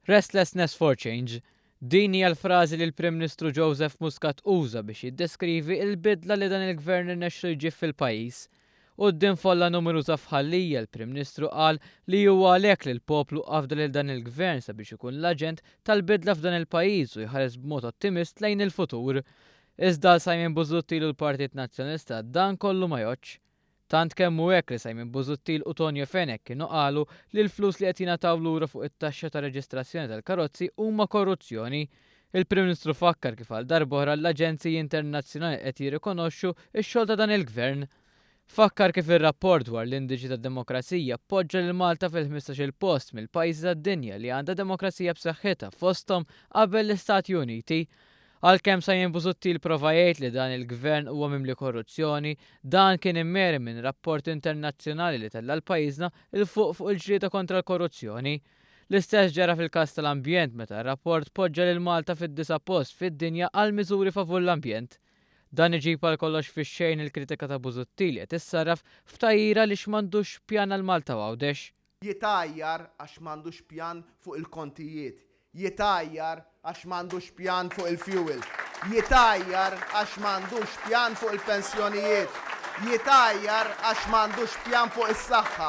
Restlessness for change. Din hija l-frażi li l-Prim Ministru Joseph Muscat uża biex jiddeskrivi l-bidla li dan il-Gvern irnexxielu jġib fil-pajjiż. Quddiem folla numeruża f'Ħal Lija l-Prim Ministru qal li huwa għalhekk li l-poplu afda lil dan il-Gvern sabiex ikun l-aġent tal-bidla f'dan il-pajjiż u jħares b'mod ottimist lejn il-futur. Iżda għal Simon Busuttil u l-Partit Nazzjonalista dan kollu ma jgħoddx. Tant kemm hu hekk li Simon Busuttil u Tonio Fenech kienu qalu li l-flus li qed jingħataw lura fuq it-taxxa ta' reġistrazzjoni tal-karozzi huma korruzzjoni. Il-Prim Ministru fakkar kif għal darb'oħra l-aġenziji internazzjonali qed jirrikonoxxu x-xogħol ta' dan il-Gvern. Fakkar kif ir-rapport dwar l-indiċi tad-demokrazija poġġa lil Malta fil-ħmistax-il post mill-pajjiżi tad-dinja li għandha demokrazija b'saħħitha fosthom qabel l-Istati Uniti. Għalkemm Simon Busuttil prova jgħid li dan il-Gvern huwa mimli korruzzjoni, dan kien immeri minn rapport internazzjonali li tella' 'l pajjiżna 'l fuq fuq il-ġlieda kontra l-korruzzjoni. L-istess ġara fil-każ tal-ambjent meta r-rapport poġġa lil Malta fid-disa' post fid-dinja għal miżuri favur l-ambjent. Dan iġib għal kollox fix-xejn il-kritika ta' Busuttil li qed issarraf f'tgħajjir għaliex m'għandux pjan għal Malta u Għawdex. Jitgħajjar għax m'għandux pjan fuq il-kontijiet, Jitgħajjar għax m'għandux pjan fuq il-fuel. Jitgħajjar għax m'għandux pjan fuq il-pensjonijiet. Jitgħajjar għax m'għandux pjan fuq is-saħħa.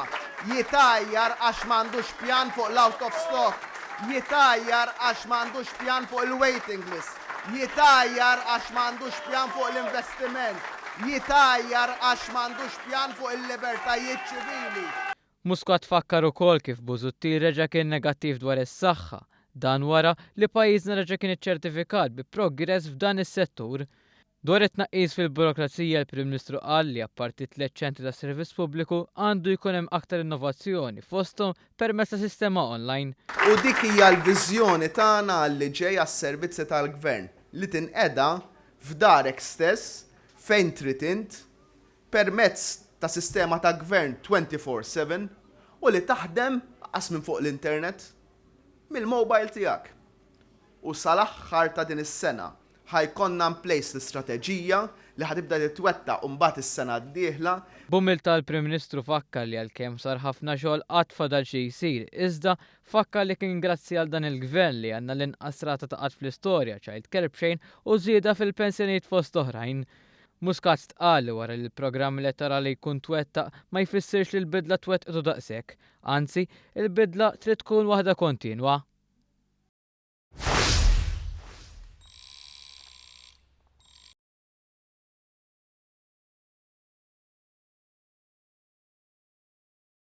Jitgħajjar għax m'għandux pjan fuq l-out of stock. Jitgħajjar għax m'għandux pjan fuq il-waiting list. Jitgħajjar għax m'għandux pjan fuq l-investiment. Jitgħajjar għax m'għandux pjan fuq il-libertajiet ċivili. Muscat fakkar ukoll kif Busuttil reġa' kien negattiv dwar is-saħħa. Dan wara li pajjiżna reġa' kien iċċertifikat bi progress f'dan is-settur. Dwar it-tnaqqis fil-burokrazija l-Prim Ministru qal li apparti t-tlett ċentri tas-servizz pubbliku għandu jkun hemm aktar innovazzjoni fosthom permezz ta' sistema online. U dik hija l-viżjoni tagħna għal li ġej għas-servizzi tal-Gvern, li tinqeda f'darek stess fejn trid int permezz ta' sistema ta' gvern 24/7 u li taħdem anqas minn fuq l-internet, mill-mobile tiegħek. U sal-aħħar ta' din is-sena ħa jkollna in place l-istrateġija li ħa tibda titwettaq mbagħad is-sena d-dieħla. B'umiltà l-Prim Ministru fakkar li għalkemm sar ħafna xogħol għad fadal xi jsir, iżda fakkar li kien grazzi għal dan il-Gvern li għandna l-inqas rata ta' qgħad fl-istorja, child care b'xejn u żieda fil-pensjonijiet fost oħrajn. Muscat stqarr li wara li l-programm elettorali jkun twettaq ma jfissirx li l-bidla twettqet u daqshekk. Anzi, il-bidla trid tkun waħda kontinwa.